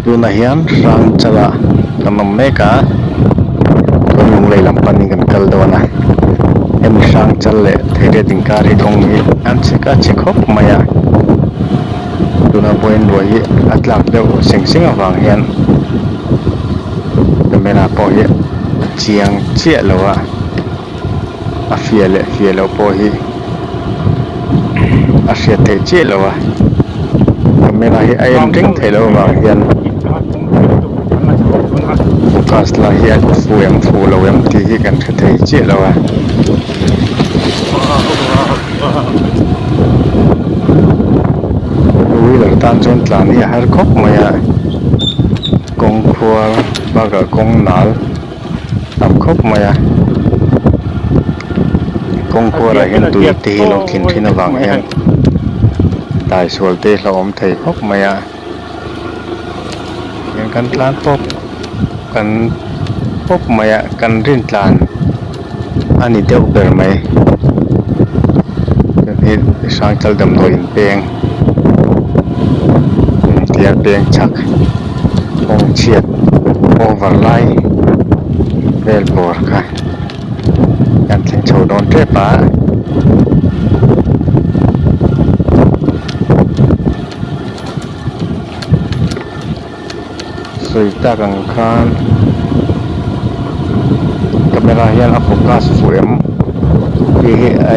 Tunah hian Hrangchala kan awm mek a, chuan Lunglei lam panin kan kal dawn a, hemi Hrangchal leh Theiriat inkar hi kawng hi an chhe a chhe khawp mai a, tuna vawiin ruah hi a tlak deuh seng seng avang hian camera pawh hi a chiang chiah lo a, a fiah leh fiah loh pawh hi a hriat theih chiah lo a camera hi a en reng theih loh avang hian focus lah hi a fu em fu lo em tih hi kan hre thei chiah lo a. Two wheeler tan chuan tlan hi a har khawp mai a kawng khuar bakah kawng nal. tam khawp mai a kawng khuarah hian tui te hi a lo thlin thin avang hian dai sual te hlauhawm thei khawp mai a hian kan tlan pawp kan pawp mai a kan rin tlan a ni deuh ber mai hei Hrangchal damdawi in peng tia peng chhak. Kawng chhiat over lai vel bawr kha kan thleng chho dawn tep a. Sawi tak ang khan camera hian a focus fuh em tih hi a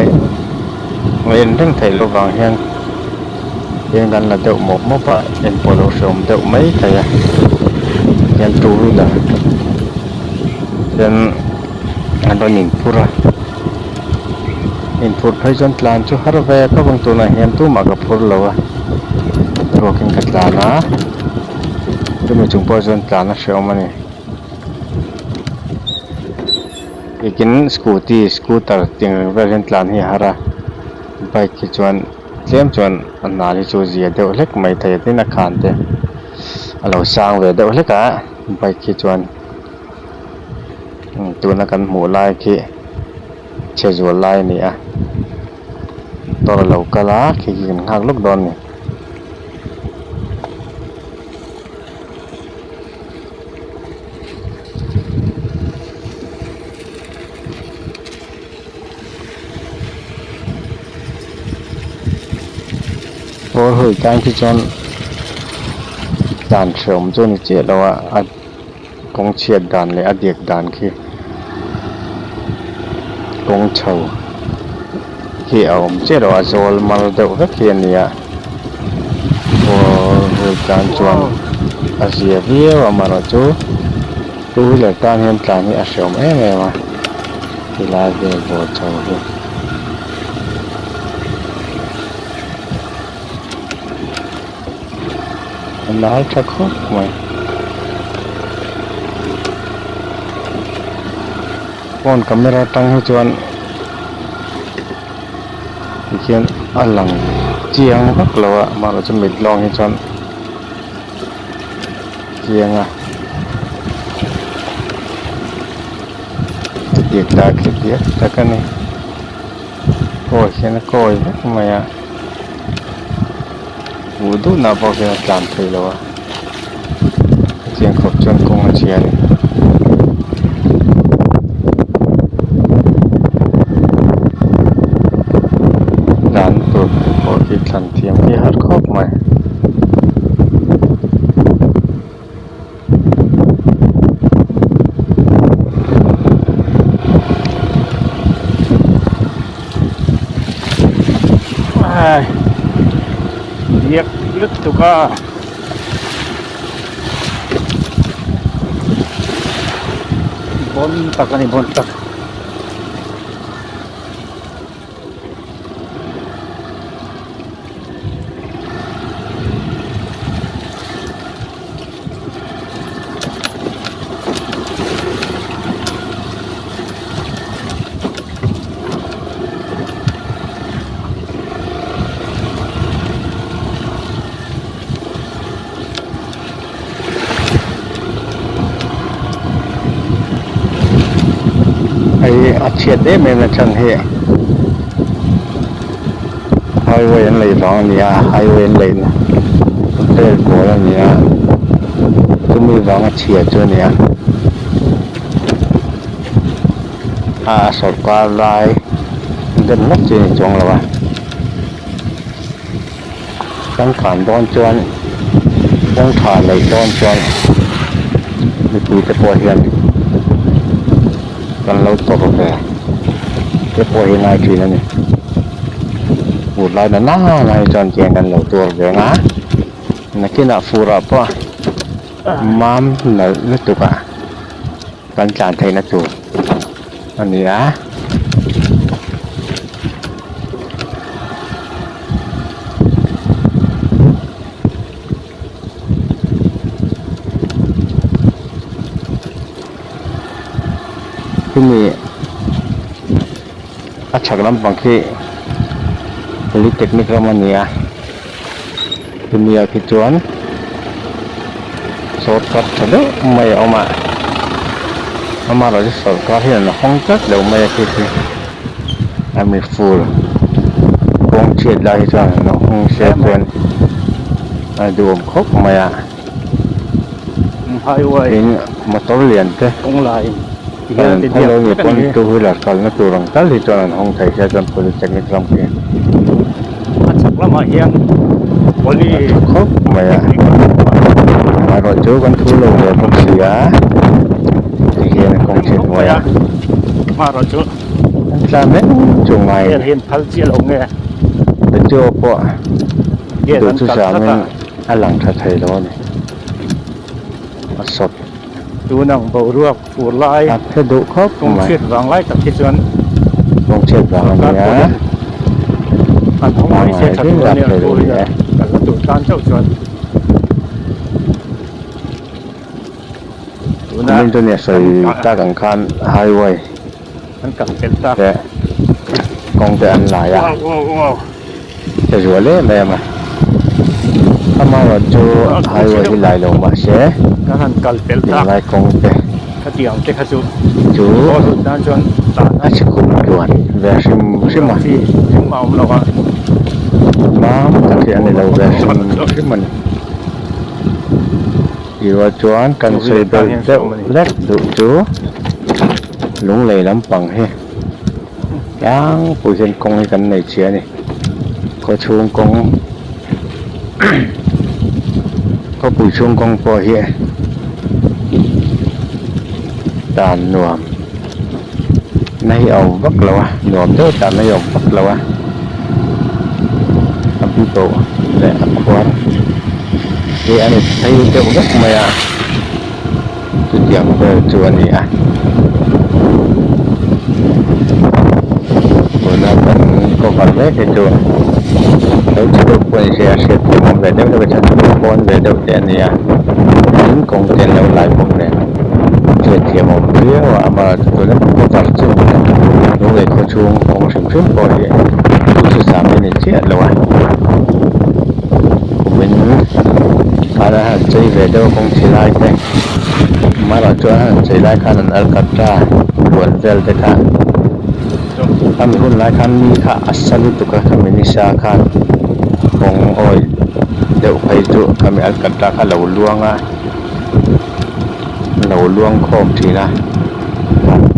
en reng theih loh vang hian. Eng kan la deuh mawp mawp a en pawh lo hreawm deuh mai thei a hian two wheeler hian an rawn inphur a inphur phei chuan tlan chu har ve khawp ang tunah hian tumah ka phur lo a ruakin ka tlan a chumi chung pawh chuan tlan a hreawm a ni bikin scooty scooter tih ang vel hian tlan hi a har a bike hi chuan. Tlem chuan a hna hi chu zia deuh hlek mai thei a tin a khan te a lo sang ve deuh hlek a bike hi chuan tuna kan hmuh lai khi chhe zual lai a ni a motor a lo kal a khi khi kan nghak lawk dawn a ni. Pawl hawi tan khi chuan dan hreawm chu a ni chiah lo a a kawng chhiat dan leh a diak dan khi kawng chho khi a awm chiah lo a zawl mar deuh vek hi a ni a pawl hawi tan chuan a zia viau a amaherawhchu two wheeler tan hian tlan hi a hreawm em em a. Tilai vel bawr chho hi. A nal tha khawp mai. Phone camera atang hi chuan tikhian a lang chiang vak lo a amaherawhchu mit lawng hi chuan chiang a. Chutiang tak hi diak tak a ni kawi hian a kawi vek mai a buh duh nah pawh hian a tlan theih loh a chutiang khawp chuan kawng a chhia a ni. Tlan tur pawh hi thlan thiam hi a har khawp mai. Diak lutuk a. Bon tak a ni bon tak. Hei a chhiat em em na chhan hi highway an lei vang a ni a highway an leina vel pawl a ni a. vanga chhia chu a ni a a sawrkar lai dem ngawt chu a ni chuang lo a changkan dawn chuan kawng tha neih dawn chuan mipui te pawh hian kan lo tawrh ve te pawh hi ngai thin a ni fur lai na na hi chuan tiang kan lo tuar ve ang a nakinah furah pawh mam nalh lutuk a kan tlan theihna tur a ni a. Hemi a chhak lampang khi polytechnic ram a ni a hemi ah khi chuan shortcut tha deuh mai a awm a amaherawhchu sawrkar hian a hawng tlat lo mai a khi khi a mi fur kawng chhiat lai hi chuan an hawng se chuan a duhawm khawp mai a. Highway Tin motor lian te kawng lai ti hian an ti phal diak lo ni vek a pawn ni. two wheeler kalna tur ang tal hi chuan an hawng thei sia chuan polytechnic ram khi A chhak lamah hian poly a tha khawp mai a amaherawh chu kan thu lo ve bawk si a ti hian a kawng chhiat hnuai a Amaherawh chu an tlan reng chu ngai hel hian phal chiah lo nge video pawh gate an duh kalh tlat thusamin a. A lang tha thei lo a ni. A sawt. Tun ang boruak fur lai. A phe duh khawp mai. Kawng chhiat vang lai tak hi chuan. Kawng chhiat vang a ni a. An hawng mai se tha tur a nia fur hi a kal na tur tan chauh chuan. Tuna. Kumin chu nia sawi tak ang khan highway. An kal pelh tak. Te kawng te an lai a. Wow wow wow. Che zual em em a. Amaherawh chu highway hi lai lo mah se Kan han kal pelh tak. Tunlai kawng te Khatiang te kha chu chu aw hlut nan chuan tan a chhe kum tluan ve hrim hrim a. Chi engmah a awm lo a. Mam tak hi a ni lo ve hrim hrim a ni. Tihrual chuan kan sawi belh deuh hlek duh chu Lunglei lampang hi tlangpui hian kawng hi kan nei chhia a ni khawchhung kawng khawpui chhung kawng pawh hi tan nuam na hi a awm vak lo a nuam deuh tan na hi a awm vak lo a a bibo leh a khuar hi a ni phei deuh vek mai a. Chutiang vel chu a ni a. Tuna kan cover mek hi chu lo chhe deuh pawh ni se a hriat thiam awm ve deuh deuh a chhan chu pawn ve deuh te a ni a tin kawng te an lo lai bawk nen hriat thiam awm viau a amaherawhchu tuna kan cover chu lunglei khaw chhung kawng hrim hrim pawh hi chu chu zam a ni chiah lo a kumin khan an han chei ve deuh a kawng chhi lai te amaherawh chuan an han chei lai khan an alkatra luan vel te kha khami hun lai khan mi kha a sa lutuk a khami nisa khan kawng awih deuh phei chu khami alkatra kha lo luang a lo luang khawm thin a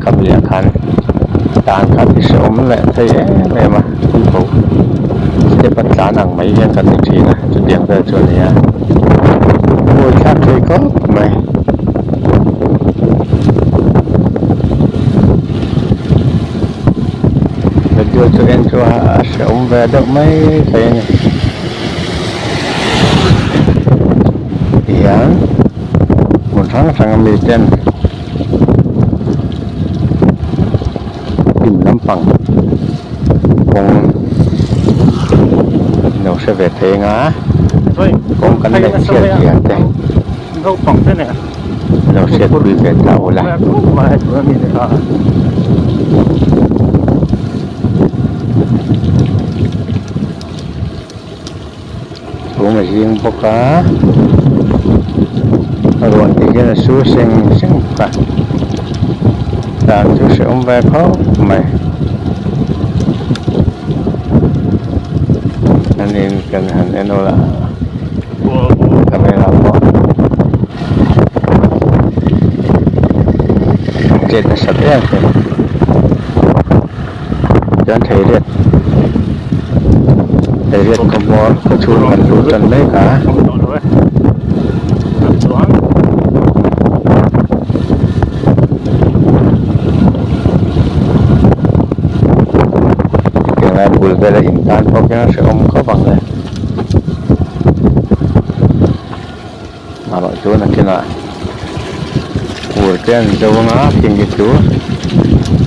khami ah khan tan kha ti hrehawm leh thei em em a tui step a tlan ang mai hian kan ni thin a chutiang vel chu a ni a mawi thlak thei khawp mai. Video chu en chu a hrehawm ve deuh mai thei a ni tihian hmun hrang hrang a mi ten hnim lampang kawng lo hre ve thei anga kawng kan neih chhiat zia te lo hriat pui ve ta ula. Chhum a zing bawk a ruah te hian a sur seng seng bawk a dan chu hrehawm ve khawp mai anin kan han en awl a camera pawh. chhiat nasat em khi chuan theiriat theiriat khaw hmawr khaw chhung kan luh tan mek a. Hetiang bul vela in tan pawh khian a hrehawm khawp ang le. Amaherawh chu nakinah fur te an zo anga khing hi chu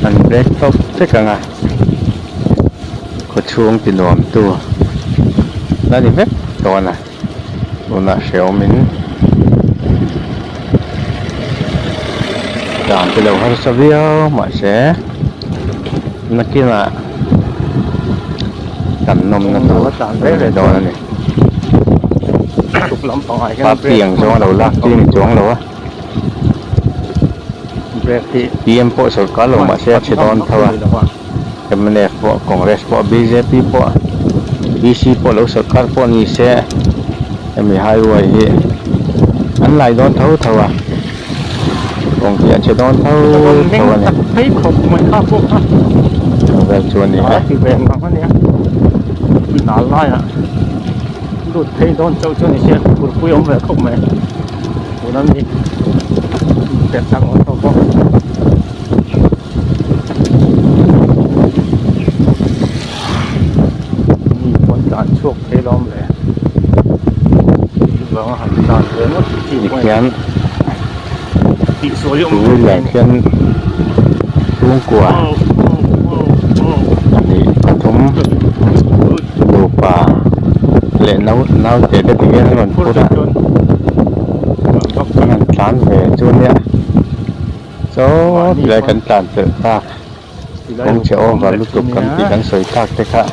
an break tawp vek ang a khawchhung ti nuam tu la ni vek dawn a tunah hrehawm in dan te lo harsa viau mahse nakinah kan nawmna tur a ni dawn a ni. Party ang zawng a lo lak chi a ni chuang lo a P M pawh sawrkar lo mahse a chhe dawn tho a M N F pawh Congress pawh B J P pawh D C pawh lo sawrkar pawh ni se hemi highway hi an lai dawn tho tho a kawng hi a chhe dawn tho tho a ni vel chu a ni e. Lut phei dawn chauh chu a ni sia phurpui a awm ve khawp mai tuna mi inpek tak awm tawh bawk. Mi pawn tlan chhuak phei lo awm le vanga han tlan ve ngawt chi pawh a Tikhian tihsual hi awm two wheeler khian chhungkua pahnih pathum nupa leh nau naute te ti hian an rawn phur a an han tlan ve chu nia saw tilai kan tlan pelh tak kawng chhe over lutuk kan tih kan sawi tak te kha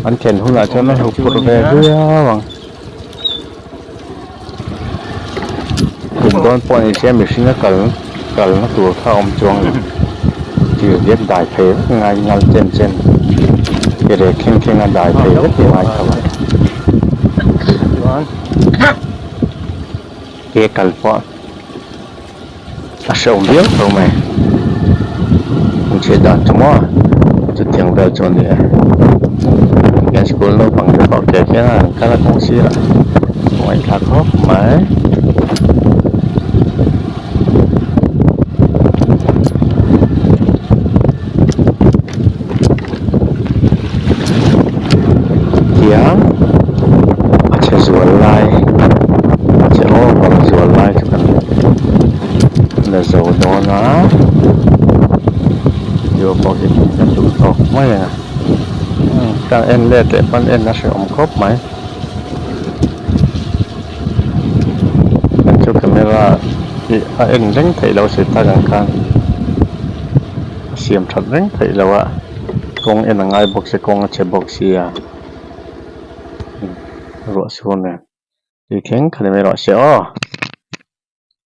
an thlen hunah chuan an huphurh ve viau ang. Kum dawn pawh ni se mihring a kal kalna tur kha a awm chuang lo thil diak dai phei vek ngai ngal chen chen ke rek thleng thleng a dai phei vek ngai tho a ke kal pawh a hrehawm viau tho mai an chhiat dan chu maw chutiang vel chu a ni e tihian school naupang te pawh ke khian an kal a kawng sirah ngaihthlak khawp mai. Tiang a chhe zual lai a chhe over zual lai chu kan la zo dawn a video pawh hi kan duh tawk mai ang a ka en let leh pawn en a hrehawm khawp mai chu camera hi a en reng theih loh si tak ang khan. A siam that reng theih loh a kawng en a ngai bawk se kawng a chhe bawk sia ruah sur nen tui thleng kha ni mai rawh se aw.